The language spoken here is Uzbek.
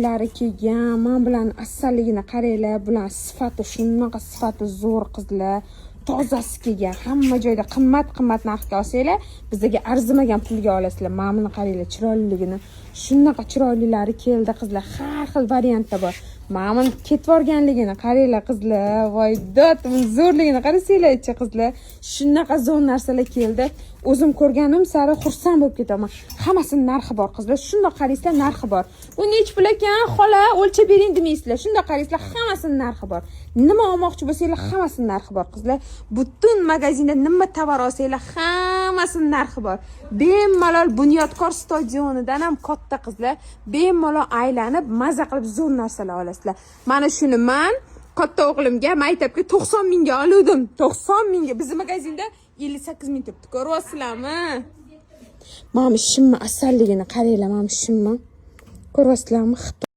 chiroylilari kelgan. Mana bularni asalligini qaranglar. Bular sifati shunaqa, sifati zo'r, qizlar. Tozasi kelgan. Hamma joyda qimmat qimmat narxga olsanglar, bizga arzimagan pulga olasizlar. Mana buni qaranglar chiroyliligini. Shunaqa chiroylilari keldi, qizlar. Har xil variantda bor. Mana buni ketib yuborganligini qaranglar, qizlar. Voy dod, buni zo'rligini qarasanglarchi, qizlar. Shunaqa zo'r narsalar keldi. O'zim ko'rganim sari xursand bo'lib ketaman. Hammasini narxi bor, qizlar. Shundoq qaraysizlar, narxi bor. Bu nechi pul ekan, xola, o'lchab bering demaysizlar. Shundoq qaraysizlar, hammasini narxi bor. Nima olmoqchi bo'lsanglar, hammasini narxi bor, qizlar. Butun magazinda nima tovar olsanglar, hammasini narxi bor. Bemalol Bunyodkor stadionidan ham katta, qizlar. Bemalol aylanib, maza qilib zo'r narsalar olasizlar. Mana shuni man katta o'g'limga maktabga 90 mingga oluvdim. 90 mingga. Bizni magazinda 58 ming turibdi. Ko'ryapsizlarmi? Mana bu shimni asalligini qaranglar, mana bu shimni. Ko'ryapsizlarmi?